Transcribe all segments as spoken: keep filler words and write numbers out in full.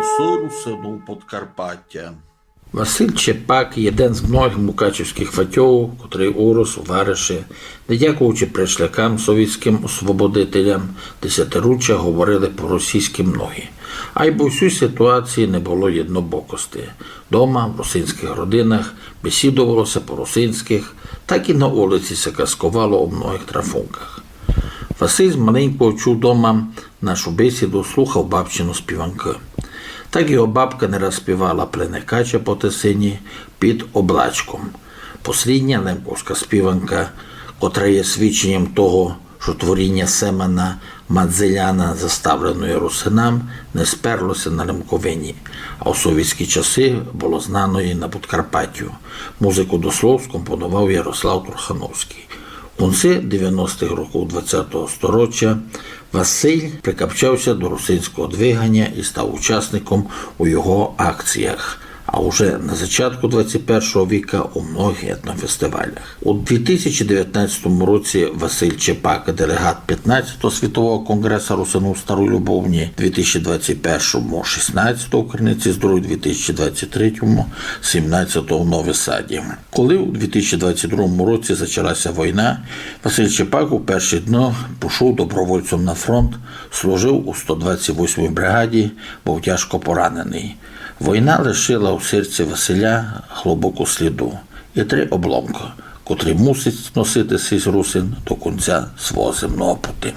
Голосы русинув Подкарпатя. Василь Чепак єден з многых мукачівськых фатьовув, котрый урос у вароши, де, дякуючи пришлякам совітськым освободителям, десятируча говорили по-русійськы многі. Айбо у сюй ситуації не было єднобокости. Дома, в русинськых родинах, бесідовало ся по-русинськых, так і на улици ся казковало у многых трафунках. Василь з маленького чув дома нашу бесіду, слухав бабчину співанкы. Так його бабка не раз співала «Плине кача по тисині під облачком». Послідня лемковська співанка, котра є свідченням того, што творіня Семена Мадзеляна заставленоє русинам, не сперло ся на Лемковині, а у совітські часы было знано і на Подкарпатю. Музыку до слов скомпоновав Ярослав Трухановськый. У кінці девяностых років двадцятого сторіча Василь прикапчав ся до русинського двиганя і став учасником у його акціях, а уже на зачатку двадцять першого віка у многых етнофестивалях. У дві тисячі девятнадцятому році Василь Чепак, делегат пятнадцятого світового конґреса русинув Старой Любовні, дві тисячі двадцять першому шістнадцятого у Криниці Здоровя, дві тисячі двадцять третьому сімнадцятого в Новій Саді. Коли у дві тисячі двадцять другому році зачала ся война, Василь Чепак у перші дні пішов добровольцем на фронт, служив у сто двадцять восьмій бригаді, быв тяжко пораненый. Война лишила у серці Василя глубоку сліду і три обломкы, котрі мусить носити сись русин до кінця свого земного пути.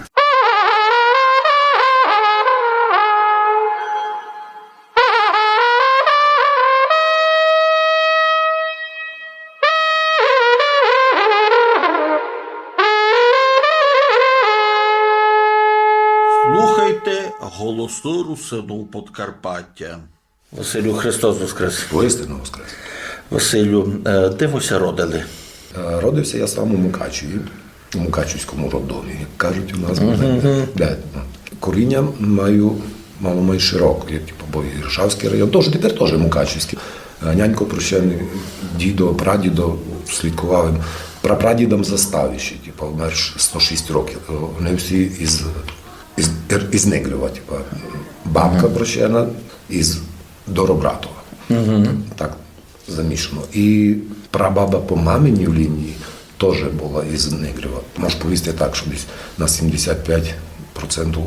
Слухайте «Голосы русинув Подкарпатя». Василю, Христос воскрес! Воістину воскрес! Василю, е, де вы ся родили? Е, родив ся я сам у Мукачеві, у мукачівському роддомі, як кажуть у нас. Мгм. Де, ну, коріння маю мало май широке, як, типу, бо Іршавськый район, тож тепер теж мукачівськый. Е, нянько прощеный, дідо, прадідо слідкував им. Прапрадідам застав іщи, типу, мерш сто шість років. Е, вони всі із, із, із Негрєва, типу, бабка прощена із Доробратова. Так замішано. І прабаба по маминій лінії теж была із Негрєва. Можу повісти так, што десь на сімдесят пять процентів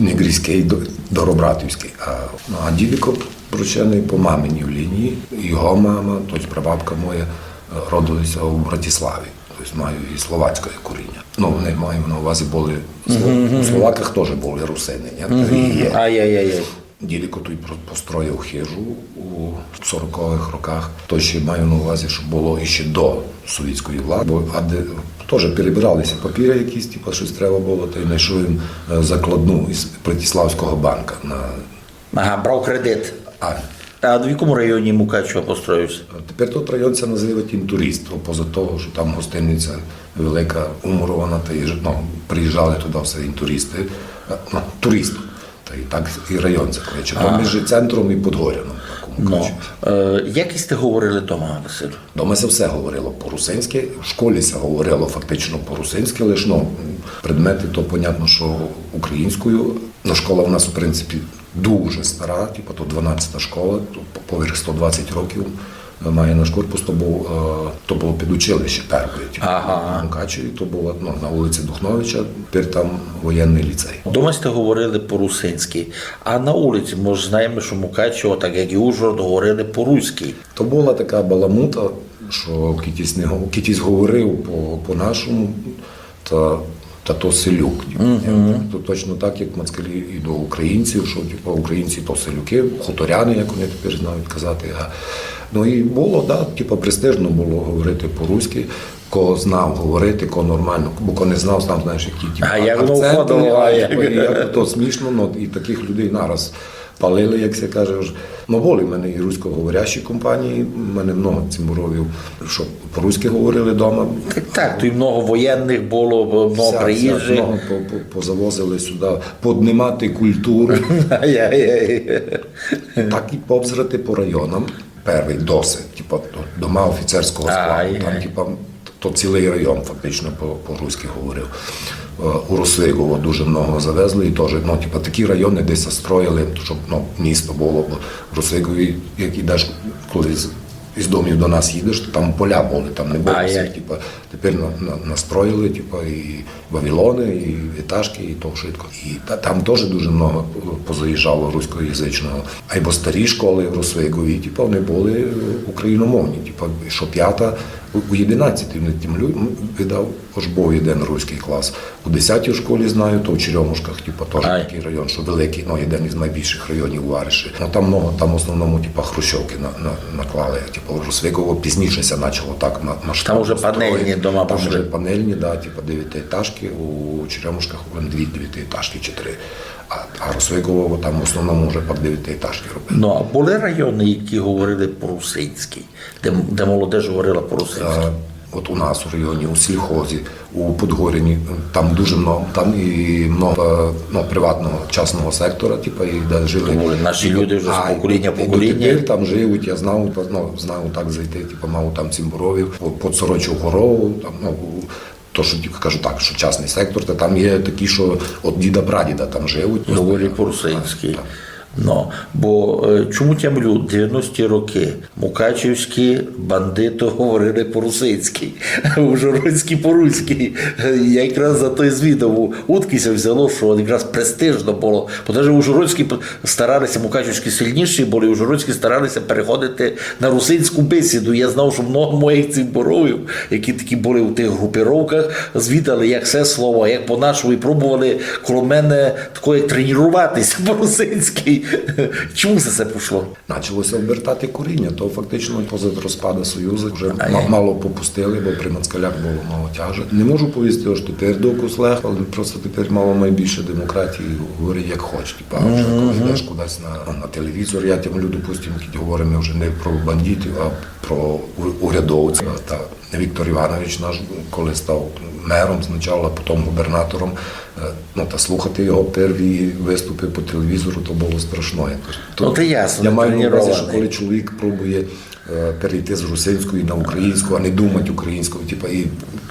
негрівськый, до-, доробратівськый. А, ну, а дідико прощеный по маминій лінії, його мама, тобто прабабка моя, е, родилися у Братиславі. Тобто маю і словацьке коріння. Ну, вони, маю на увазі, были, у Словаках теж были русины, ні? Та і є. Ай-яй-яй. Дідико туй про-, построїв хижу у сороковых роках. То ще маю на увазі, што было іще до совітської влади. Бо, а де, теж перебирали ся папіры якісь, типу, штось треба было, та й знайшов им, е, закладну із Братиславського банка на... Ага, брав кредит. А. А в якому районі Мукачева построїв ся? Тепер тот район ся называть Інтурист, поза того, што там гостиниця велика, умурована, та й, ну, приїжджали туды все інтуристы. Е, ну, туристы. Та й так і район ся кличе. То між центром і Подгоряном, так, у Мукачеві. Ну, е, як сьте говорили дома, Василю? Дома ся все говорило по-русинськи, в школі ся говорило фактично по-русинськи, лиш, ну, предметы, то понятно, што українською. Ну, школа у нас, в принципі, дуже стара, типу, то дванадцята школа, то по-, поверх сто двадцять років. Має наш корпус, то быв, е, то было педучилище первоє, типу, ага, в Мукачеві, то было, ну, на улиці Духновича, тепер там воєнный ліцей. Дома сьте говорили по-русинськи, а на улиці, може, знаєме, што Мукачево, так як і Ужгород, говорили по-руськи. То была така баламута, што кітісь не го-, кітісь говорив по, по-нашому, та, та то селюк. Типу, ні? То точно так, як москалі і до українців, што, типу, українці то селюки, хуторяни, як вони тепер знають казати. А, ну, і было, да, типу, престижно было говорити по-руськи, кого знав говорити, кого нормално, бо кого не знав, там, знаєш, які, типу, акценти, а, як, типу, і як то смішно, ну, і таких людей нараз палили, як ся каже. Ож, ну, были в мене і руськоговорящі компанії, в мене много цімборовів, што по-руськи говорили дома. Так, так, то й много воєнных было, много приїжджих. Много по-, по-, позавозили сюды, поднимати культуру. Ай-яй-яй. Так і повзрати по районам. Первый досить, типу, дома офіцерського складу, там, типу, то цілый район фактично по-, по-руськи говорив. Е, у Росвигово дуже много завезли, і тоже, ну, типа, такі районы, де ся строїли, щоб, ну, місто было, бо в Росвигові, як ідеш, коли з, із домів до нас їдеш, то там поля были, там не было. Ай-яй. Всіх, типа, тепер на, на, настроїли, типа, і Вавилоны, і етажкы, і то вшытко. І та, там тоже дуже много позаїжджало руськоязычного. Айбо старі школы в Росвигові, типа, вони были, е, україномовні, типа, што пята, у, у єдинадцятій вони тим лю-, м, видав, ож быв єден руськый клас. У десятій школі, знаю, то в Черемушках, типа, тоже такый район, што великый, ну, єден із найбільшых районів у вариші. Ну, там много, там в основному, типа, хрущовкы на, на, наклали. Типа, Росвигово пізніше ся начало так ма-, масштабно строїти. Там уже панельні дома пішли. Там уже панельні, да, типа, девятиэтажкы, у Черемушках вон дві девятиэтажкы чи три. А, а Росвигово там в основному вже пак девятиэтажкы робили. Ну, а были районы, які говорили по-русинськи? Де, де молодеж говорила по-русинськи? Е, от у нас у районі, у сільхозі, у Подгоряні, там дуже много, там і много, е, ну, приватного, частного сектора, типа, і де жили. Говорю, наші люди вже з покоління в покоління. І дотепер там живуть, я знав, ну, знав так зайти, типа, мав там цімборовів, по-, під Сорочу гору, там, ну, у-, то, што, типа, кажу так, што частный сектор, та там є такі, што од діда-прадіда там живуть. Говорять по-русинськи. Так, так. Ну, бо, е, чому тямлю, девяності рокы мукачівські бандиты говорили по-русинськи, ужгородські по-руськи. Я якраз за то й звідав, удкы ся взяло, што якраз престижно было. Бо даже ужгородські п-, старали ся, мукачівські сильніші были, ужгородські старали ся переходити на русинську бесіду. Я знав, што много моїх цімборовів, які такі были у тых групіровках, звідали, як се слово, як по-нашому, і пробовали коло мене тако, як тренірувати ся по-русинськи. Чому се, се пошло? Начало ся обертати коріння, то фактично позад розпада Союзу вже ма-, мало попустили, бо при москалях было мало тяже. Не можу повісти, ож тепер докус легко, але просто тепер мало май більше демократії, говори як хоч. Типа, вже коли йдеш кудись на, на телевізор, я тямлю, допустим, кідь говориме вже не про бандитів, а про у-, урядовців. Та Віктор Іванович наш, коли став мером спочатку, а потім губернатором, е, ну, та слухати його перві виступи по телевізору, то было страшно. Я кажу, то... Ну, то ясно, я маю на увазі, тренірований. Што коли чоловік пробує, е, перейти з русинської на українську, а не думать українською, типа, і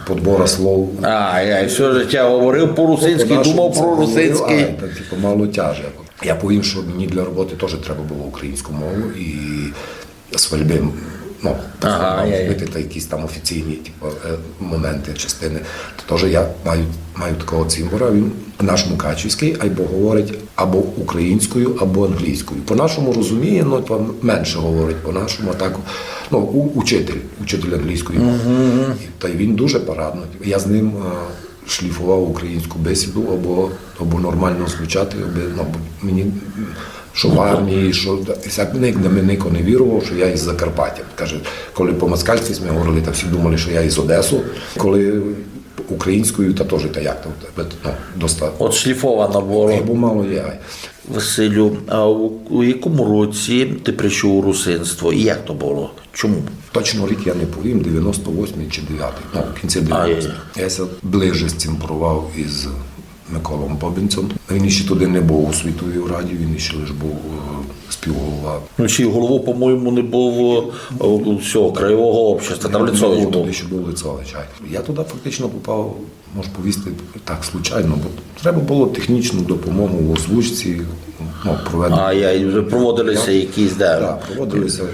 подбора слов. А, я всьо життя говорив по-русинськи, думав про русинськи. По-нашому це говорив, а, та, типа, мало тяже. Я повім, што мені для роботи тоже треба было українську мову, і свальби, ну, ага, робити та якісь там офіційні, типу, е, моменти, частини. То тоже я маю, маю такого цімбора, він наш мукачівський, айбо говорить або українською, або англійською. По-нашому розуміє, ну, то менше говорить по-нашому, а так, ну, у-, учитель, учитель англійської мови. І, та й він дуже парадно. Я з ним, е, шліфовав українську бесіду, або, або нормально звучати, або, ну, бо мені, што в армії, што, всяк, ні-, ні-, нико не вірував, што я із Закарпаття. Каже, коли по-москальськи сьме говорили, та всі думали, што я із Одесу. Коли українською, та тоже, та як, та, ну, доста... Отшліфовано было. Бо мало є. Василю, а у, у якому році ты прийшов у русинство і як то было? Чому? Точно рік я не повім, девяносто восьмий чи девятий, ну, в кінці девяностых. Я ся ближе сцімборував із Миколом Бобинцем. Він іщи тогды не быв у Світовій раді, він іщи лиш быв, е, співголова. Ну, ще й голову, по-моєму, не быв, е, у сього краєвого общества, там Ліцович быв. Тогды ще быв Ліцович, ай. Я туды фактично попав, можу повісти, так, случайно, бо треба было технічну допомогу в озвучці, ну, проведення. А, я, і вже проводили ся якісь, да. Да, проводили ся, е,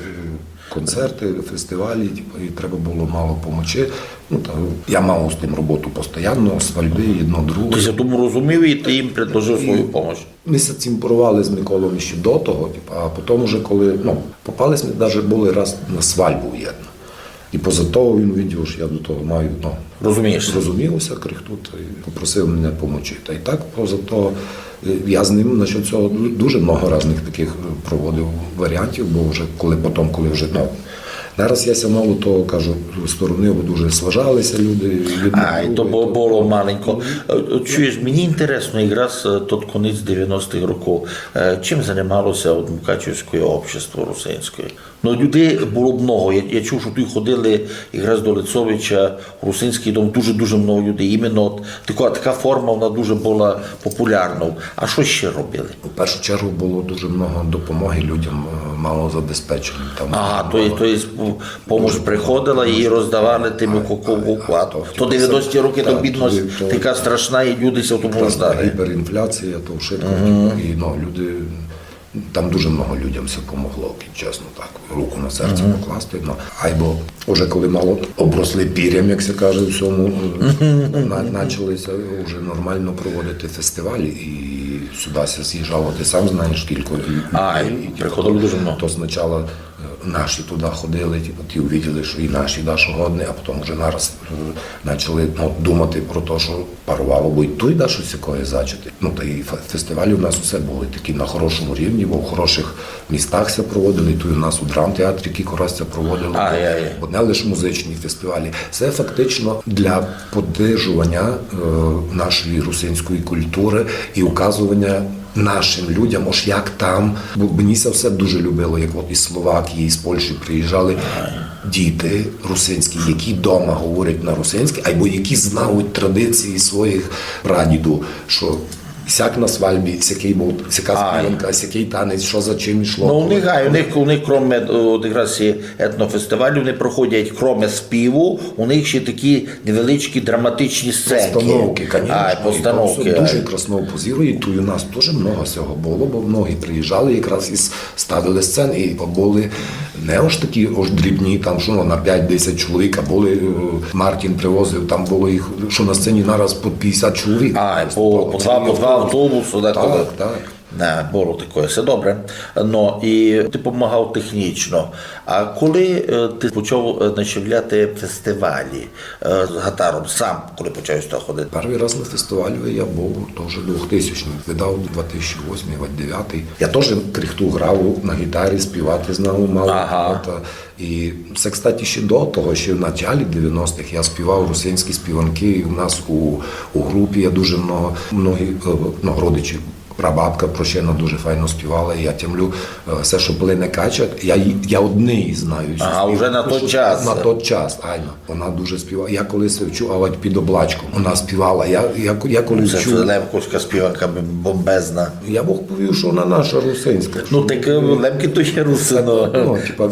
концерты, фестивалі, типу, і треба было мало помочи. Ну, та я мав з тым роботу постоянно, свальби, єдно, друге. Ты ся тому розумів, і ты їм предложив свою помощь? Мы ся цімборували з Миколом іщи до того, типу, а потім уже коли, ну, попали сьме даже были раз на свальбу єдну. І поза того він увидів, што я до того маю, ну, розумів ся крихту, та й попросив мене помочи. Та й так, поза того, е, я з ним насчет сього ду-, дуже много разных такых, е, проводив варіантів, бо вже коли потім, коли вже, ну, нараз я ся мало того, кажу, сторонив, бо дуже сважали ся люди. А, і то бу-, было маленько. Е, е, чуєш, мені інтересно, якраз, е, тот конець девяностых років, е, чим занимало ся от мукачівське общество русинське? Ну, людей было много. Я, я чув, што туй ходили якраз до Лецовича, у Русинськый дом, дуже-дуже много людей. Іменно от така, така форма, вона дуже была популярна. А што ще робили? У першу чергу было дуже много допомоги людям, е, малозабезпеченим. Там... Ага, то є, то є, Помощ приходила і роздавали тим, у кого хватало. То девяності рокы, то бідность така страшна, і люди ся в тому нуждали. Гіперінфляція, то все. І, ну, люди, там дуже много людям все помогло, чесно так, руку на серце покласти. Ну, айбо уже коли мало обросли пірям, як ся каже, всьому, на-, начали ся уже нормално проводити фестивалі, і сюды ся з'їжджало, ты сам знаєш, кілько. І, і, і приходило дуже много. То спочатку е, наші туды ходили, типу, ті увиділи, што і наші дашто годні, а потім вже нараз, е, начали, ну, думати про то, што паровало бы і туй дашто сякоє зачати. Ну, та і фе-, фестивалі у нас усе были такі на хорошому рівні, бо в хороших містах ся проводили, і туй у нас у драмтеатрі кілько раз ся проводило. Бо не лише музичні фестивалі. Се фактично для поддержування, е, нашої русинської культуры і указування нашим людям, ож як там. Бо мені ся все дуже любило, як от із Словакії, із Польщі приїжджали діти русинські, які дома говорять на русинській, айбо які знають традиції своїх прадіду, што сяк на свальбі, сякый быв, сяка співанка, сякый танець, што за чим ішло. Ну, у них, а, у них, у них, кроме, е, от якраз і етнофестивалю, вони проходять, кроме співу, у них ще такі невеличкі драматичні сценки. Постановки, конечно. А, і постановки, то все дуже красно позирує. Туй у нас тоже много сього было, бо многі приїжджали якраз і с-, ставили сцены, і были не ож такі ож дрібні, там, што, ну, на пять-десять чоловік, а были, е, Мартін привозив, там было їх, што на сцені нараз по пятдесят чоловік. А, по, по два, по два автобусы деколи. Так, так. Не, было такоє, всьо добре. Но, і ты помагав технічно. А коли, е, ты почав, е, наживляти фестивалі, е, з гатаром, сам, коли почав з того ходити? Першый раз на фестивалі я быв тоже двохтисячный, видав, два тисячі восьмый, два девятый. Я тоже крихту грав на гітарі, співати знав мало. Ага. От, е, і се, кстати, ще до того, ще в началі девяностых я співав русинські співанки, і у нас у, у групі я дуже много, многі, е, ну, родичі, прабабка Прощена дуже файно співала, і я тямлю, е, все, што плине кача, я, ї-, я од неї знаю. Ага, уже на тот час. На тот час, айно. Вона дуже співала. Я колись вчу, авать під облачком. Вона співала. Я, я, я коли вчу. Лемковська співанка б-, бомбезна. Я б повів, што вона наша русинська. Ну, так, е, Лемки то є русино. Ну, типа,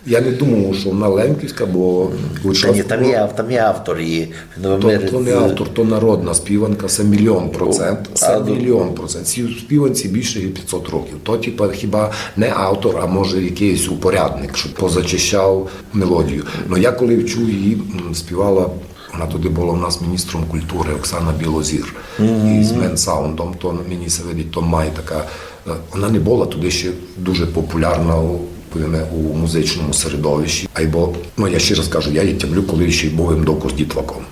я не думав, што вона лемківська, бо... Та ні, там є ав-, там є автор її. То, то не автор, то народна співанка, се мільйон процент, се мільйон процент. Цій співанці більше як пятьсот років. То, типа, хіба не автор, а може якыйсь упорядник, што позачищав мелодію. Но я коли вчу її, м, співала, вона тоді была у нас міністром культуры, Оксана Білозір. Із Мен Саундом, то мені ся видить, то май така, е, вона не была тоді ще дуже популярна у, повіме, у музичному середовищі. Айбо, ну, я ще раз кажу, я її тямлю, коли ще быв им докус дітваком.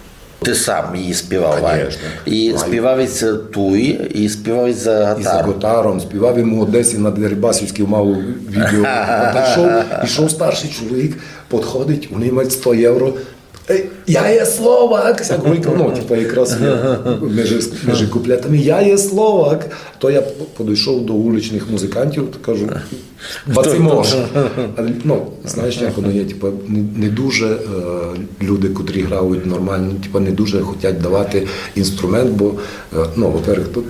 Ты сам її співав, а? Конечно. І співав ся туй, і співав ся за гатаром. І за гатаром, співав им у Одесі на Дерибасівській, мав відео. Подійшов, ішов старшый чоловік, підходить, у нього мать сто євро. «Е, я є словак!» Ся говорить, ну, типа, якраз я між, між куплетами: «Я є словак!» То я п-, подійшов до уличных музикантів та кажу: «Бацимош!» А, ну, знаєш, як воно є, типа, не, не дуже, е, люди, котрі грають нормално, типа, не дуже хотять давати інструмент, бо, е, ну, во-первых, тут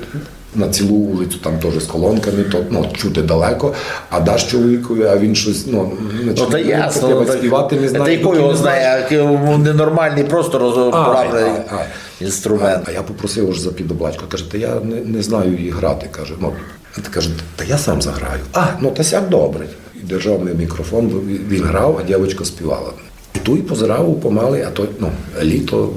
на цілу улицю там тоже з колонками, то, ну, чути далеко, а даш чоловікові, а він штось, ну, не чує, співати не знає, та й ко його знає, як, е, ненормалный просто роз-, інструмент. А я попросив ож за підоблачку, каже: «Та я не, не знаю її грати», каже, ну, та каже: «Та я сам заграю». «А, ну, та сяк добре». І держав ми мікрофон, він грав, а дівочка співала. І туй позирав помалы, а то, ну, літо,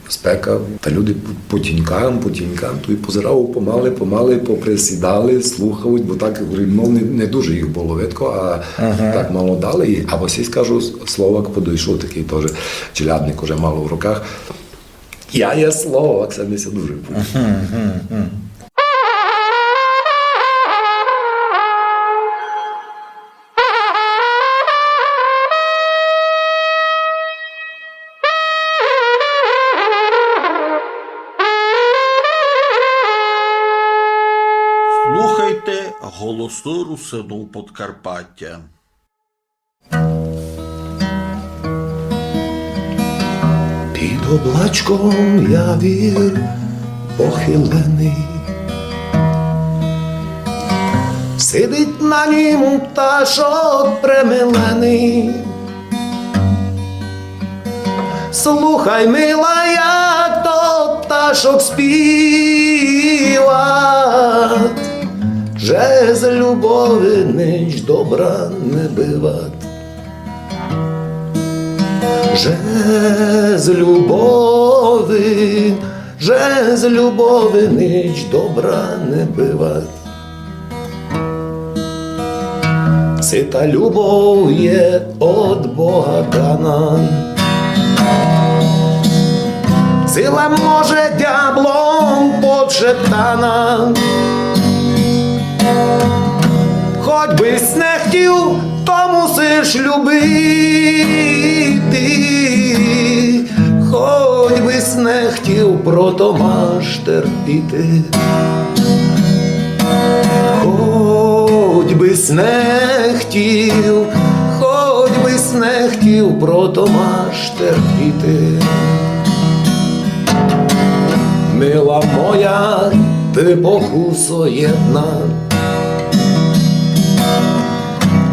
спека, та люди по тінькам, по тінькам, туй позирав помалы, помалы поприсідали, слухають, бо так, говорю, ну, не, не дуже їх было видко, а так мало дали. І, а ось, скажу, Словак подійшов, такый тоже челядник, уже мало в руках. «Я є Словак», се ми ся дуже подобало. Слухайте «Голосы Русинів Подкарпатя». Під облачком явір похиленый, сидить на нім пташок примиленый. Слухай, мила, як то пташок співат, же з любови нич добра не быват. Же з любови, же з любови нич добра не быват. Сита любов є од Бога дана. Сила може дяблом подшептана. Хоть бысь не хтів, то мусиш любити. Хоть бысь не хтів, прото маш терпіти. Хоть бысь не хтів, хоть бысь не хтів, прото маш терпіти. Мила моя, ты покусо єдна.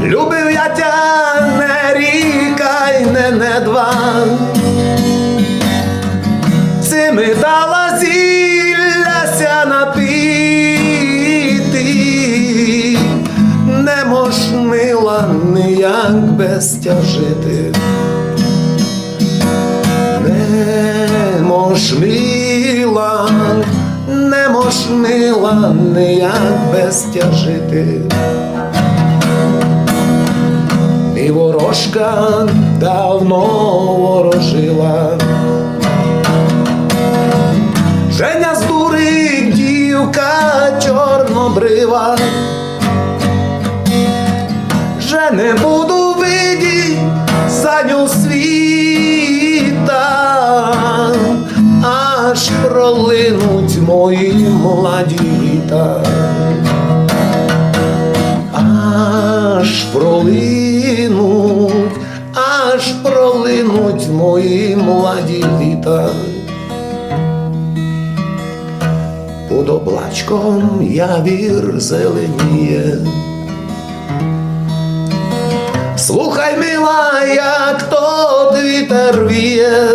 Любив я тя не рік ай не, не два. Ци ми дала зілля ся напити, не мож, мила, нияк без тя жити. Не мож, мила, не мож, мила, нияк без тя жити. Ми ворожка давно ворожила, же ня здурить дівка чорнобрива. Же не буду видіть за ню світа, аж пролинуть мої младі літа. Аж пролинуть, аж пролинуть мої младі літа. Під облачком явір зеленіє. Слухай, мила, як тот вітер віє.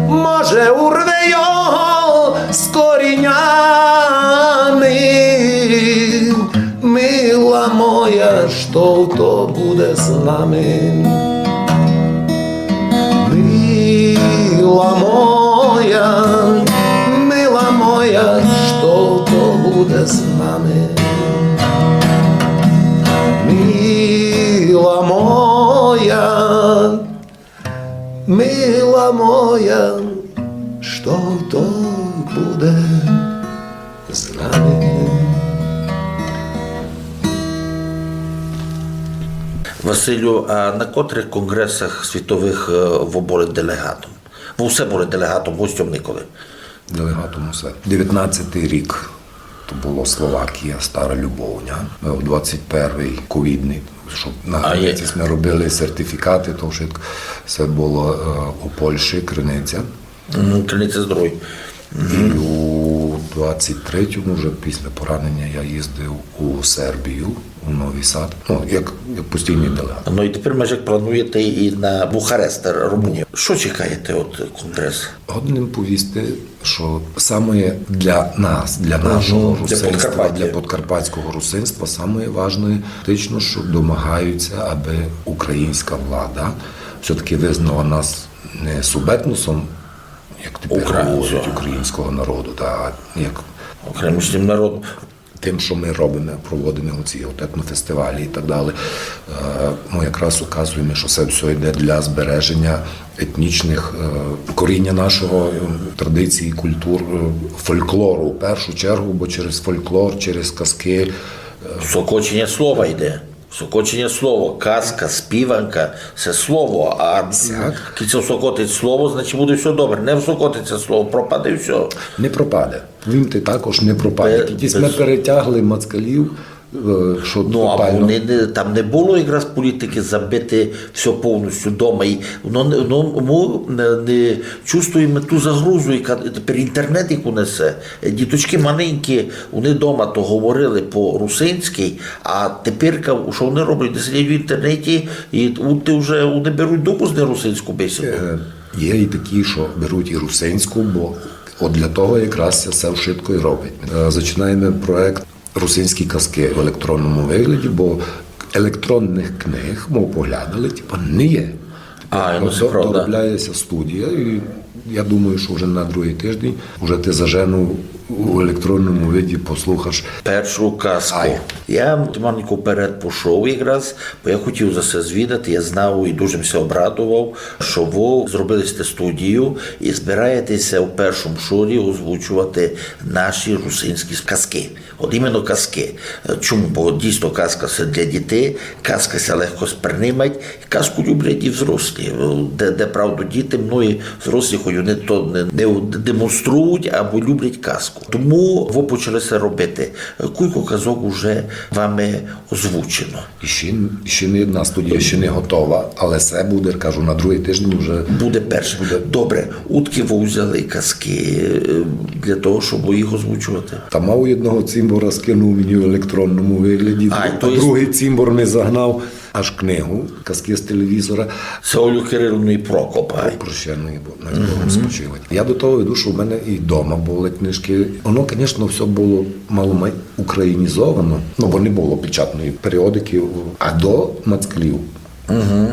Може, урве його з корінями. Мила моя, што то буде з нами? Мила моя, мила моя, што то буде з нами? Мила моя, мила моя, што то буде з нами? Василю, а на котрых конґресах світовых, е, вы были делеґатом? Вы усе были делеґатом, гостьом николи. Делеґатом усе. Девятнадцятый рік то было Словакія, Стара Любовня. Е, в двадцять первый ковідный, што на границі сьме робили сертифікаты, то вшытко, се было, е, у Польщі, Криниця. Мгм, Криниця Здоровя. І у двадцять третьому вже після поранення я їздив у Сербію, у Новий Сад, ну, як, як постійний делеґат. Ну і тепер, може, плануєте і на Бухарест, Румунію. Што чекаєте од конґресу? Годен им повісти, што саме для нас, для нашого русинства, для подкарпатського русинства, саме важне, фактично, што домагаються, аби українська влада все-таки визнала нас не субетнусом, як тепер говорять, українського народу, та як окремим народом. Тим, што мы робиме, проводиме оці етнофестивалі і так далі, е, мы якраз указуєме, што се всьо йде для збереження етнічных, е, коріння нашого, е, традицій, культур, е, фольклору в першу чергу, бо через фольклор, через казкы, е, всокоченя слова йде. Всокоченя слово, казка, співанка, се слово. А кідь се всокотить слово, значить, буде всьо добре. Не всокотить ся слово, пропаде всьо. Не пропаде. Повім ти також, не пропаде. Кідь сьме перетягли москалів, е, што... Ну, а тотално вони не, там не было якраз політикы забити всьо повністю дома. І воно, не- воно, мы не, не чувствуєме ту загрозу, яка тепер інтернет, яку несе. Діточкы маленькі, вони дома то говорили по-русинськи, а тепер, што вони роблять, вони сидять в інтернеті, і от ти вже вони беруть доказ на русинську бесіду. Е, Є і такі, што беруть і русинську, бо от для того якраз се все вшытко і робить. Е, Зачинаєме проект «Русинські казкы» в електронному вигляді, бо електронных книг, мы поглядали, типа, не є. А, ну, се правда. Доробляє ся студія, і я думаю, што вже на другый тыждень вже ти зажену у електронному виді послухаш першу казку. Ай. Я маленько вперед пішов якраз, бо я хотів за се звідати, я знав і дуже ся обрадовав, што вы зробили сте студію і збираєте ся у першому шорі озвучовати наші русинські казкы. От іменно казкы. Чому? Бо дійсно казка се для дітей, казка ся легко сприймать, казку люблять і взрослі. Де, де правду діти, многі взрослі, хоч вони то не, не демонструють, або люблять казку. Тому вы почали се робити. Кулько казок уже вами озвучено? І ще, ще не одна студія, ще не готова, але се буде, кажу, на другый тыждень вже буде перше. Добре, удкы вы взяли казкы, е, для того, щоб їх озвучовати? Та мав одного цімбора скинув мені в електронному вигляді, а другый цімбор ми загнав аж книгу «Казкы з телевізора». Се Олі Кирилівни Прокоп, ай. Прощеної, бо най Бог спочивать. Я до того веду, што в мене і дома были книжкы. Воно, конечно, всьо было мало май українізовано, ну, бо не было печатної періодикы, а до москалів,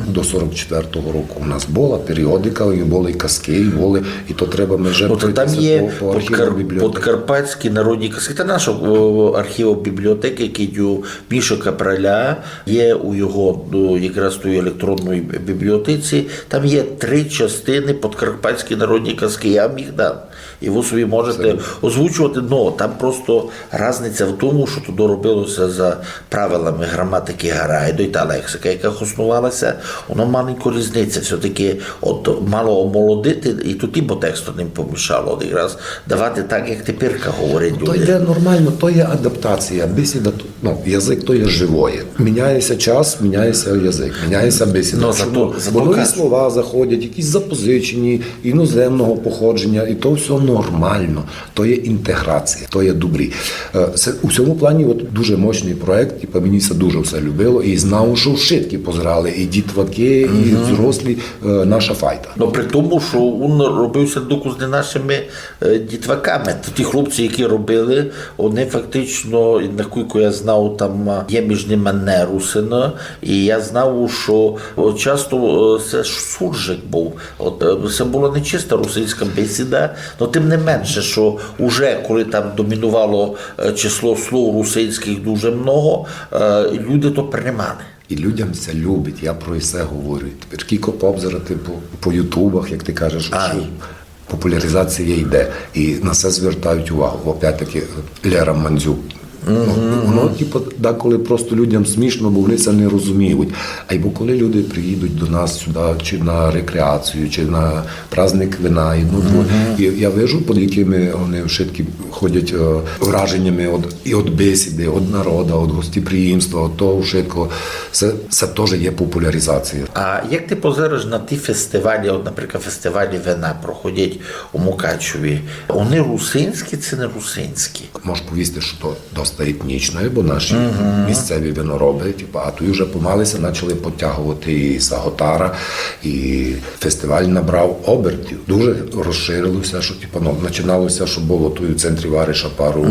до сорок четвертого року у нас была періодика, і были і казкы, і были, і то треба меже... Ну, то пройти там ся є по, по архівам, подкар-, бібліотекам. Подкарпатські народні казкы. Та нашого, о, архіву бібліотекы, який у Міші Капраля, є у його, о, якраз тій електронній бібліотеці. Там є три частины подкарпатські народні казкы. Я вам їх дам. І вы собі можете озвучовати, но там просто разниця в тому, што туды робило ся за правилами граматикы Гарайдо, і та лексика, яка хоснувала ся, воно маленько різниця. Всьо-таки от мало омолодити, і туй, бо текст ним помішало, от якраз давати так, як теперка говорять люди. То йде нормално, то є адаптація. Бесіда, то, ну, язык то є живоє. Міняє ся час, міняє ся язык, міняє ся бесіда. Но зато, зато воно і слова заходять, якісь запозичені, іноземного походженя, і то всьо нормално. То є інтеґрація, то є добрі. Е, се, у сьому плані от дуже мощный проект, типа, мені ся дуже всьо любило, і знав, што вшыткі позирали, і дітвакы, і взрослі, е, наша файта. Но при тому, што він робив ся доказ не нашыми, е, дітваками. Ті хлопці, які робили, вони фактично, накілько я знав, там, е, є між ними не русины, і я знав, што, о, часто, е, се ж суржик быв. От, е, се была не чиста русинська бесіда, но тым не менше, што уже коли там домінувало, е, число слов русинськых дуже много, е, люди то приймали. І людям ся любить, я про се говорю. Тепер кілько пообзирати по, по ютубах, як ти кажеш, што популяризація йде. І на се звертають увагу. Опять-таки, Лера Мандзюк. Ну, воно, типу, деколи просто людям смішно, бо вони се не розуміють. Айбо коли люди приїдуть до нас сюди, чи на рекреацію, чи на праздник вина, і, ну, і я вижу, під якими вони вшыткі ходять, е, враженями од, і од бесіди, од народа, од гостеприємства, од того вшыткого. Се, се тоже є популяризація. А як ти позираєш на ті фестивалі, от, наприклад, фестивалі вина проходять у Мукачеві, вони русинські чи не русинські? Можу повісти, што то доста етнічне, бо наші місцеві винороби, типу, а туй уже помалы ся почали підтягувати і Саготара, і фестиваль набрав обертів. Дуже розширило ся, што, типу, ну, починало ся, што было туй у центрі вариша пару,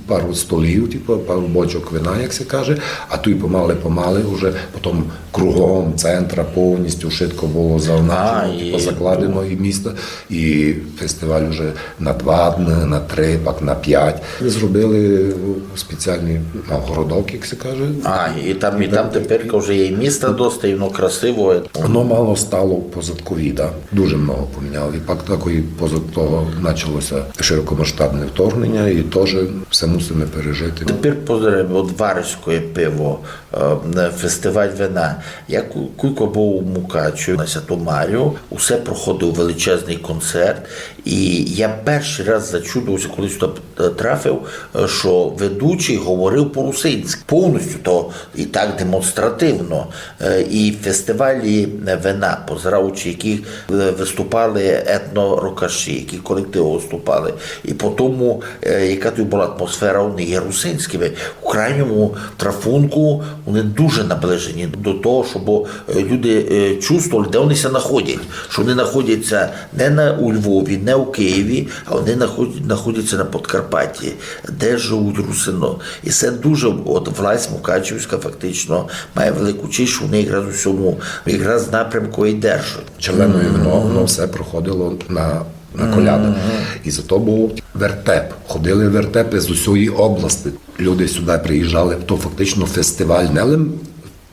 пару столів, типу, пару бочок вина, як ся каже, а туй помалы-помалы уже потім кругом центра повністю вшытко было заозначено, типу, закладено і місто, і фестиваль уже на два дні, на три, пак на пять. Зробили спеціалный, ну, городок, як ся каже. А, і там, і там тепер вже є і міста доста, і воно красиво. Воно мало стало позад ковіда, дуже много поміняло. І пак такої позад того почало ся широкомасштабне вторгнення, і тоже всьому Мусиме пережити. Тепер позирайме, от Варежськоє пиво, е, фестиваль вина. Я ку-, кулько быв у Мукачеві на Святу Марію, усе проходив величезный концерт, і я першый раз зачудовався, коли сюды, е, трафив, е, што ведучый говорив по-русинськы повністю, то і так демонстративно. Е, і фестивалі вина, позираючи, які, е, выступали етно-рокаші, які колективы выступали. І по тому, е, яка туй была атмосфера, они є русинськыми. У крайньому трафунку они дуже наближені до того, щоб, е, люди, е, чувствовали, де они ся находять. Што они находяться не на, у Львові, не у Києві, а они наход-, находяться на Подкарпатті, де живуть русины. І се дуже, от власть мукачевська фактично має велику честь, што они якраз у сьому, якраз напрямку і держать. Червеноє вино, воно все проходило на, на коляды. І зато быв вертеп. Ходили вертепы з усьої области. Люди сюды приїжджали, то фактично фестиваль не лим,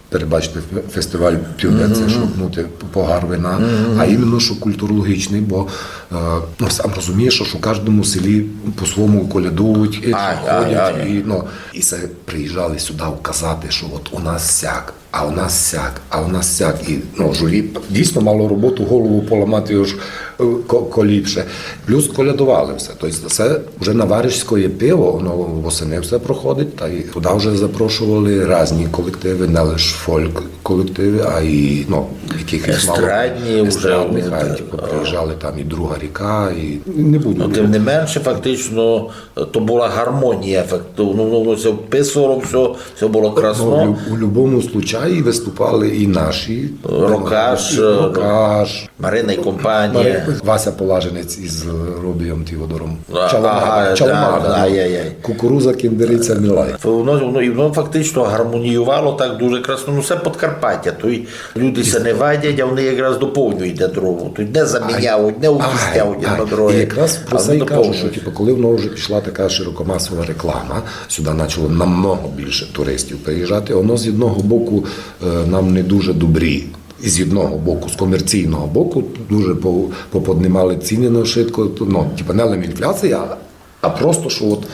перебачте, фе-, фестиваль пивниці, шмакнути погар вина, а іменно, што культурологічный, бо, е, ну, сам розумієш, што у каждому селі по-свому колядують, і ходять, і, ну, і се приїжджали сюды указати, што от у нас сяк, а у нас сяк, а у нас сяк. І, ну, журі дійсно мало роботу, голову поламати, ож, е, ко-, ко ліпше. Плюс колядовали все. Тобто се вже на Варежськоє пиво, воно восени все проходить, та й туды вже запрошували різні колективы, не лише фольк-колективы, а й, ну, якихось мало естрадні, а й, типу, приїжджали там і Друга ріка, і не буду. Ну, тим не менше, фактично, то была гармонія, фактично. Ну, ну, ну, все вписувало, все, все было красно. Ну, в лю-, у любому случаї выступали і наші. Рокаш, і Рокаш, Марина і компанія. Мари-, Вася Полажинець із Робієм Тіводором. А, Чаламада, ага, Чаламада, да, ну. Ай-яй-яй. Кукуруза, кіндериця, мілай. Воно, воно, і воно фактично гармоніювало так дуже красно. Ну, се Подкарпатя, туй люди ся не вадять, а они якраз доповнюють єден другого. Туй не заміняють, не утісняють єдно друге. І якраз про се й кажу, што, типу, коли воно вже пішла така широкомасова реклама, сюды почало намного більше туристів приїжджати, воно з одного боку, е, нам не дуже добрі. І з одного боку, з комерційного боку, дуже по-, поподнимали ціны на вшытко. Ну, типу, не лише інфляція, а просто, што от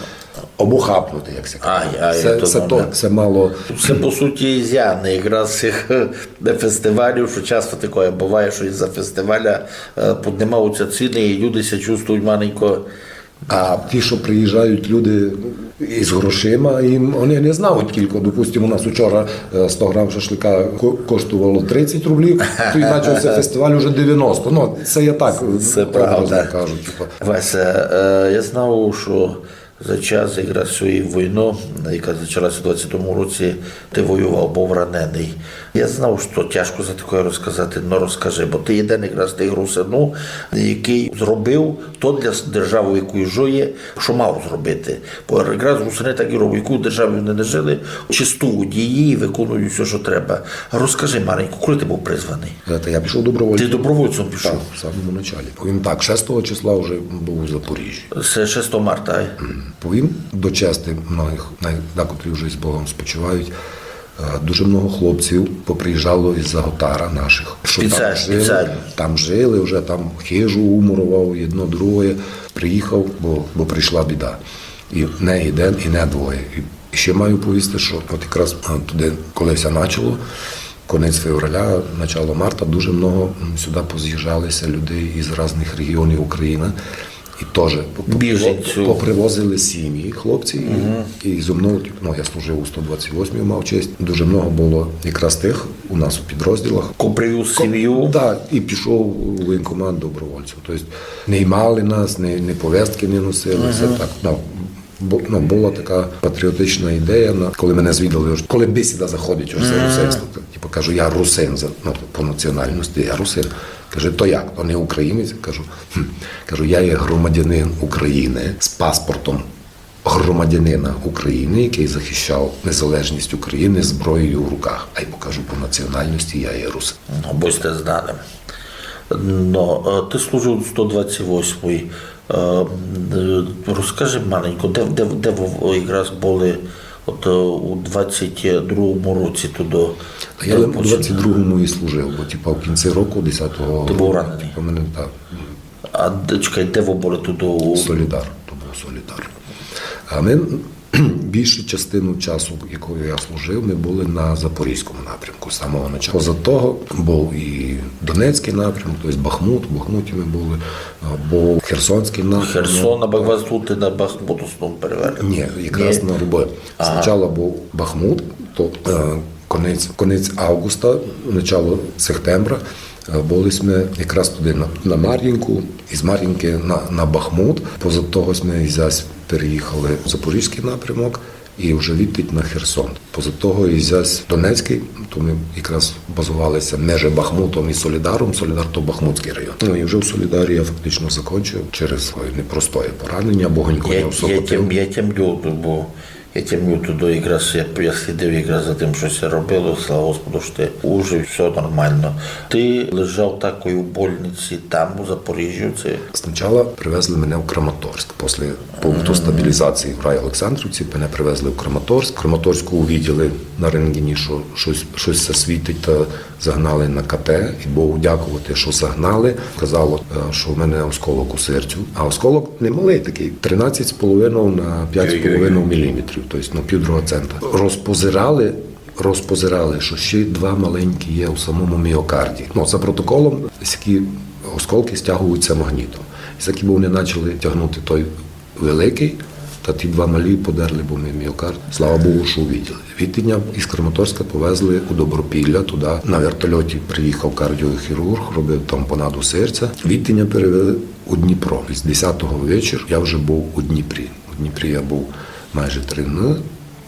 обохапнути, як ся каже. Ай, ай, се, то се момент. То, се мало. Се, по суті, і зяне якраз сих, е, фестивалів, што часто такоє буває, што із-за фестиваля, е, поднимаються ціны, і люди ся чувствують маленько. А ті, што приїжджають люди із грошима, їм, они не знають, кілько, допустим, у нас учора, е, сто грам шашлика ко-, коштувало тридцять рублів, то і почався фестиваль уже девяносто. Ну, се я так образно кажу, типу. Вася, е, я знав, што за час якраз цієї войны, яка почалася у двадцятому році, ты воював, быв раненый. Я знав, што тяжко за такоє розказати, но розкажи, бо ты єден якраз з тых русинув, якый зробив то для с-, державы, в якій жиє, што мав зробити. Бо якраз русины так і роблять, яку державі они не жили, чистують її і виконують всьо, што треба. Розкажи маленько, коли ты быв призваный? Е, та я пішов добровольцем. Ты добровольцем пішов? Так, в самому началі. Повім так, шестого числа вже быв у Запоріжжі. Се шестого марта, ай? Мгм. Повім до чести многих, най-, декотрі вже з Богом спочивають. Е, дуже много хлопців поприїжджало із-за Готара наших. Што там жили, там жили, вже там хижу умуровав, єдно другоє. Приїхав, бо, бо прийшла біда. І не єден, і не двоє. І ще маю повісти, што от якраз, а, туды, коли ся начало, конець февраля, начало марта, дуже много, м, сюды поз'їжджали ся людей із різных регіонів Україны. І тоже поп-, попривозили сім'ї хлопці, і, і зо мнов, ну, я служив у сто двадцять восьмій, мав честь. Дуже много было якраз тых у нас у підрозділах. Ко привів сім'ю? Так, і пішов у воєнкомат добровольцем. Тобто не ймали нас, не, не повестки не носили, все так, ну, бу-, ну, была така патріотична ідея, на-, коли мене звідали, ож, коли бесіда заходить, ож се русинство, то, типу, кажу, я русин, за-, ну, по національності я русин. Каже, то як, то не українець? Кажу, хм. Кажу, я є громадянин України з паспортом громадянина України, який захищав незалежність України з зброєю в руках. А й покажу, по національності я є русин. Ну, будьте знаним. Ну, е, ты служив у сто двадцять восьмій. Е, м, е, розкажи маленько, де, де, де вы якраз были от, е, у двадцять другому році туды? Та я у двадцять другому і служив, бо, типа, в кінці року, десятого... Ты быв раненый? Типа, мене, так. А де, чекай, де вы были туды? Солідар, то быв Солідар. А мы Більшу частину часу, якою я служив, ми були на запорізькому напрямку з самого начала. Поза того був і Донецький напрямок, тобто Бахмут, в Бахмуті ми були, а, був Херсонський напрямок. Херсон, а вас тут на Бахмут основному перевернути? Ні, якраз на Рубе. Ага. Спочатку був Бахмут, то, е, конець, конець августа, начало септембра, е, були ми якраз туди на, на Мар'їнку, із Мар'їнки на, на Бахмут. Поза того ми зась переїхали в запорізький напрямок і вже відтідь на Херсон. Поза того і зась Донецький, то ми якраз базувалися між Бахмутом і Солідаром. Солідар то Бахмутський район. Ну і вже в Солідарі я фактично закінчив через своє непростоє поранення, бо гонько Я, я, я сокотив. Тямлю, я тямлю, бо я тямлю туди якраз, я, я слідив якраз за тим, що ся робило, слава Господу, що ти ужив, все нормально. Ти лежав такою в больниці там, у Запоріжжю, це? Спочатку привезли мене в Краматорськ, після пункту стабілізації в райолександрівці, мене привезли в Краматорськ. В Краматорську увиділи на рентгені, що щось, щось ся світить, та загнали на К Т. І Богу дякувати, що загнали. Казало, е, що в мене осколок у серцю. А осколок немалий такий, тринадцять з половиною на п'ять з половиною міліметрів, тобто на пів другого цента. Розпозирали, розпозирали, що ще два маленькі є у самому міокарді. Ну, за протоколом, такі осколки стягуються магнітом. І такі вони почали тягнути той великий, та ті два малі подерли, бо мій міокард. Слава Богу, що увиділи. Відтіня із Краматорська повезли у Добропілля, туди на вертольоті приїхав кардіохірург, робив тампонаду серця. Відтіня перевели у Дніпро. З десятого вечір я вже був у Дніпрі. У Дніпрі я був майже три дні.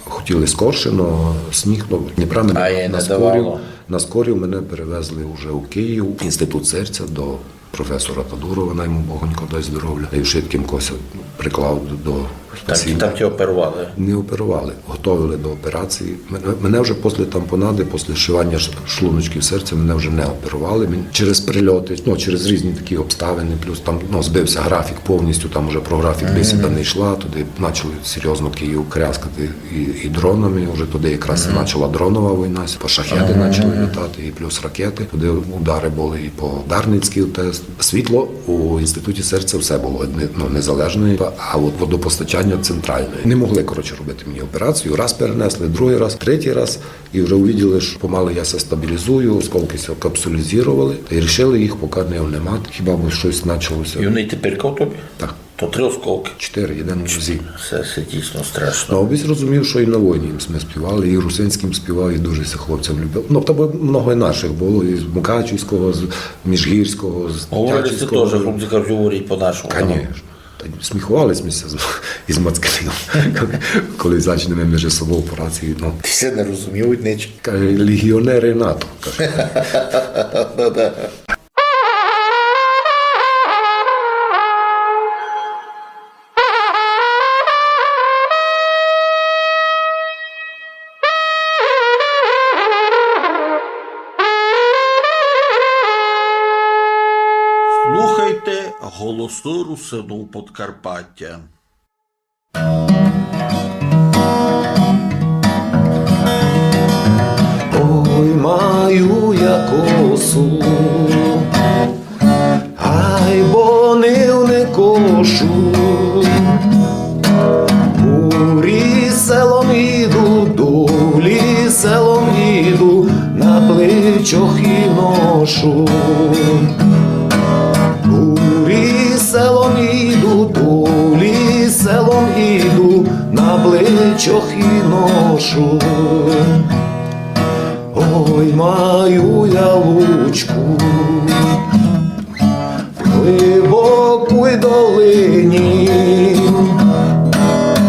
Хотіли скорше, но сніг, ну, Дніпра мене А, я не наскорів, давало. Наскорів мене перевезли вже у Київ, інститут серця до професора Тадурова, най му Бог гонько дасть здоров'я, і швидким кося приклав до, до Там, пацієнта. Там тебе оперували? Не оперували, готовили до операції. Мене, мене вже після тампонади, після зшивання ш-, шлуночків серця, мене вже не оперували. Мен-, через прильоти, ну, через різні такі обставини, плюс там, ну, збився графік повністю, там вже про графік бесіда не йшла, туди почали серйозно Київ кряскати і, і дронами, вже туди якраз почала дронова війна, по шахеди почали літати, і плюс ракети. Туди удари були і по Дарницькій ТЕС. Світло у інституті серця все було не-, ну, незалежне, а от водопостачання центральне. Не могли, коротше, робити мені операцію. Раз перенесли, другий раз, третій раз. І вже увиділи, що помало я ся стабілізую, осколки ся капсулізували. І рішили їх поки не внимати, хіба б щось почалося. І вони тепер в тобі? Так. То три осколки. Чотири, єден у нозі. Це, це дійсно страшно. Ну, обы зрозумів, що і на війні ми співали, і русинським співав, і дуже ся хлопцям любив. Ну, там много і наших було, і з Мукачівського, з Міжгірського, з Говорили, це Тячівського. Теж хлопці кажуть, говорять по-нашому. Конечно. Та сміхували ми ся з, із москалів, коли зачнеме між собою по рації, ну. Ти ся не розуміють нич. Каже, легіонери НАТО, каже. Да-да. Слухайте «Голосы Русинів Подкарпатя». Ой, маю я косу, айбо нив не кошу. Горі селом іду, долі селом іду, на плечах і ношу. Горі селом іду, долі селом іду, на плечах і ношу. Ой, маю я лучку в глибокій долині.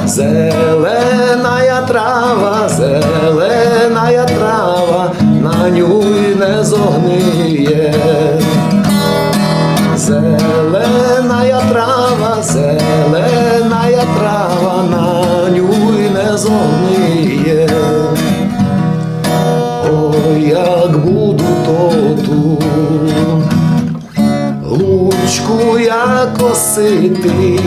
Зеленая трава, зеленая трава, на нюй не зогниє. Зеленая трава, зеленая трава, на нюй не зогниє. Ой, як буду тоту лучку я косити,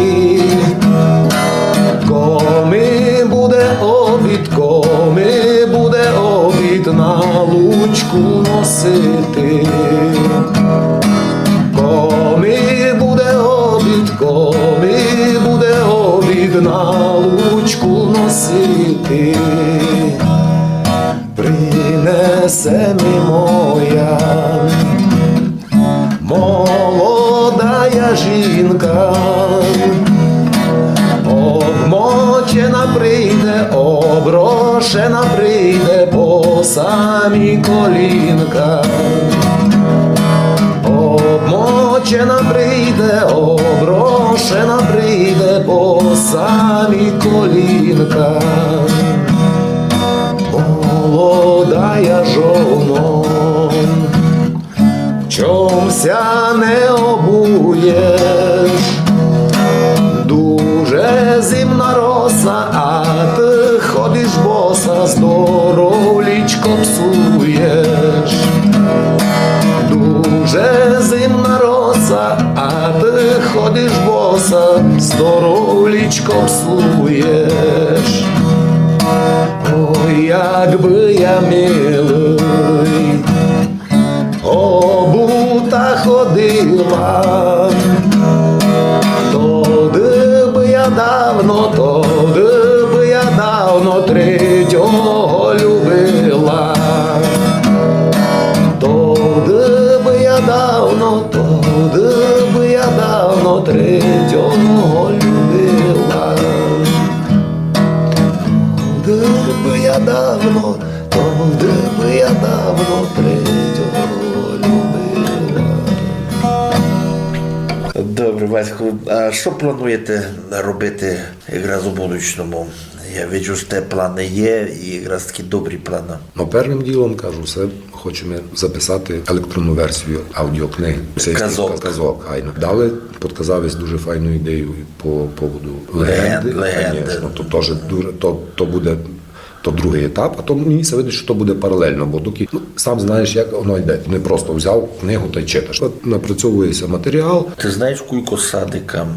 ко ми буде обід, ко ми буде обід на лучку носити. Ко ми буде обід, ко ми буде обід На лучку носити принесе ми моя молодая жінка. Обмочена прийде, оброшена прийде по самі колінка. Обмочена прийде, оброшена прийде по самі колінка. Молодая жоно, чом ся не обуєш? Дуже зимна роса, а ты ходиш боса, здоровлічко псуєш. Дуже зимна роса, а ты ходиш боса, здоровлічко псуєш. Ой, як бы я, милый, обута ходила, тогды бы я давно, тогды бы я давно третього любила. Тогды бы я давно, тогды бы я давно третього любила. Тогды бы я давно, тогды бы я давно третього любила. Добре, Васько, а што плануєте робити якраз у будучному? Я виджу, што планы є, і якраз такі добрі планы. Но, первым ділом, кажу, всьо хочеме записати електронну версію аудіокнигы. Казок. Казок, айно. Далі подказав єсь дуже файну ідею по поводу леґенды. Леґенды, леґенды. Конечно, то тоже дуже, то, то буде то другый етап, а то мені ся видить, што то буде паралельно, бо доки, ну, сам знаєш, як воно йде. Не просто взяв книгу тай читаш. От напрацьовує ся матеріал. Ты знаєш, кулько садикам,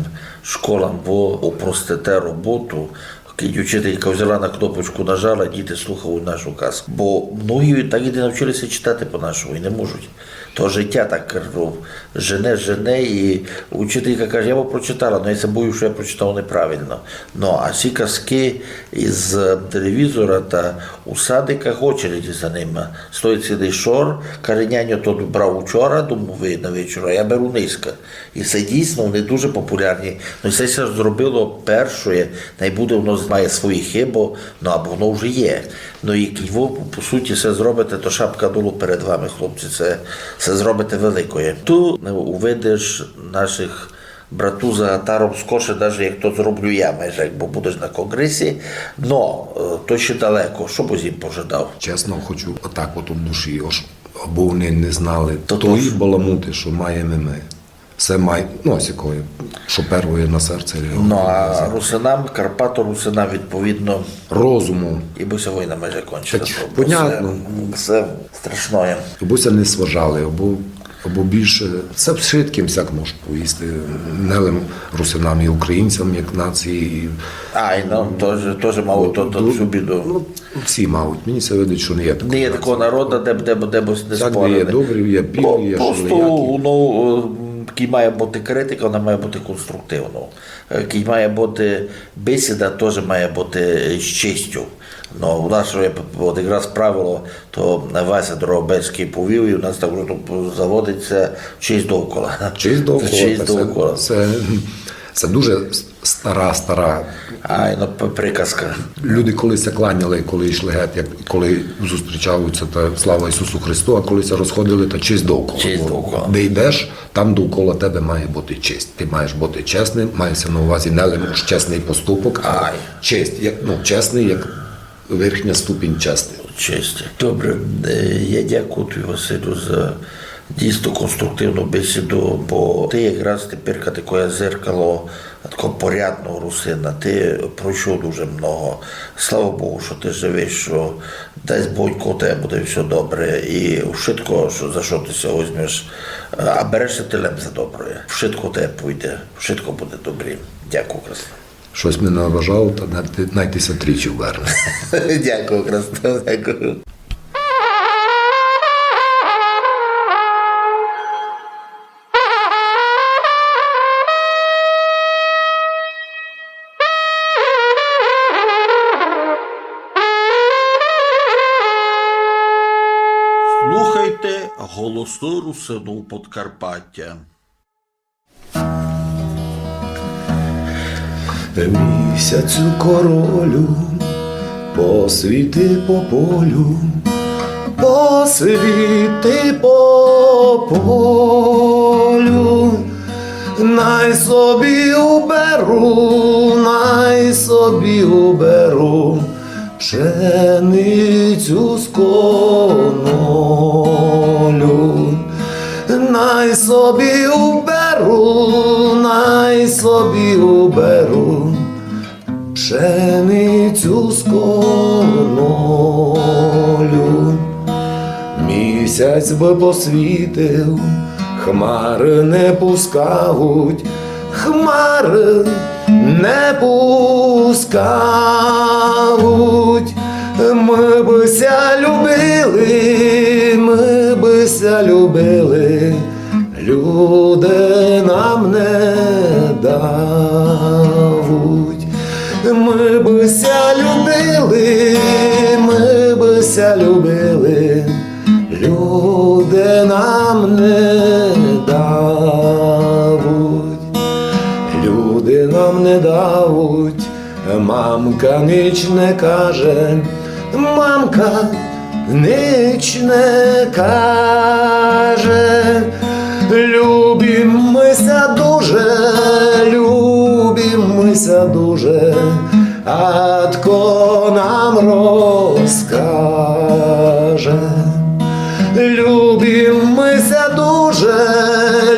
школам во упростите роботу, кидь учителька взяла на кнопочку, нажала, діти слухають нашу казку. Бо многі так і не навчили ся читати по-нашому і не можуть. То життя так, кажу, жене, жене, і учителька каже: «Я бы прочитала, но я ся бою, што я прочитав неправильно». Ну, а всі казкы із телевізора та у садиках очередь за ними. Стоїть цілый шор, каже: «Няньо, то брав учора, думав, на вечора, я беру нынька». І се дійсно, вони дуже популярні. Ну, і се ся зробило першоє, най буде, воно має свої хибы, ну, або воно вже є. Ну, і во, по суті, се зробите, то шапка долу перед вами, хлопці, се, се зробите великоє. Ту увидиш наших братув за гатаром скорше, даже як то зроблю я, майже, як бо будеш на конґресі. Но, е, то ще далеко, што бы їм пожадав? Чесно, хочу отак от у душі, ож, абы вони не знали тої баламуты, што маєме мы. Се май, ну, ось якоє, што первоє на серце. Ну, а русинам, карпато-русинам, відповідно, розуму. І бы ся война майже кончила. Та ч-, то, то понятно. Се, се страшноє. Абы ся не сважали, абы, абы більше. Се вшыткым сяк мож повісти, не лим русинам, і українцям як нації, і... Ай, ну, тоже, тоже мав то, то, ду-, всю біду. Ну, всі мають. Мені ся видить, што не є такого. Не є такого народа, де б, де б, де б не спорили. Сяк не є добрі, є білі, є шелиякі. Просто, ну, е, кидь має быти критика, вона має быти конструктивною. Е, кидь має быти бесіда, тоже має быти з честю. Ну, у нас же є от якраз правило, то Вася Дрогобецькый повів, і у нас так уже заводить ся: честь довкола. Честь довкола, честь довкола. Се, се, се дуже с-, стара, стара... Ай, ну, п-, приказка. Люди коли ся кланяли, коли йшли геть, як, коли зустрічали ся, та слава Ісусу Христу, а коли ся розходили, та честь довкола. Честь довкола. Бо де йдеш, там довкола тебе має быти честь. Ти маєш быти чесным, має ся на увазі не лише чесный поступок, а честь, як, ну, чесный як верхня ступінь чести. Честь. Добре, е, я дякую тобі, Василю, за дійсно конструктивну бесіду, бо ти якраз тепер таке зеркало, такого порядного русина. Ти пройшов дуже много. Слава Богу, што ти живеш, што, дасть Бог, у тебе буде всьо добре. І вшытко, што, за што ти ся возьмеш, е, а береш ся ти лем за добре. Вшытко у тебе пойде, вшытко буде добре. Дякую, красно. Штось ми наважав, та най ти, най ти ся тричі верне. Дякую, красно, дякую. Слухайте Голосы Русинів Подкарпатя. Місяцю королю, посвіти по полю, посвіти по полю, най собі уберу, най собі уберу пшеницю з конолю. Най собі уберу, най собі уберу пшеницю з конолю. Місяць бы посвітив, хмары не пускавуть, хмары не пускавуть. Мы бы ся любили, мы бы ся любили, люди нам не давуть. Мы бы ся любили, мы бы ся любили, люди нам не давуть. Люди нам не давуть, мамка нич не каже, мамка нич не каже. Любим мы ся дуже, любим мы ся дуже, а тко нам розкаже. Любим мы ся дуже,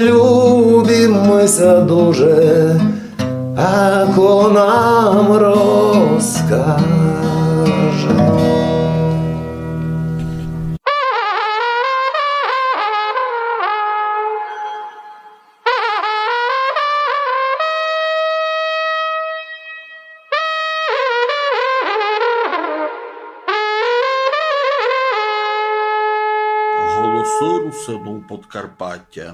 любим мы ся дуже, а тко нам розкаже. Голосы Русинів Подкарпатя.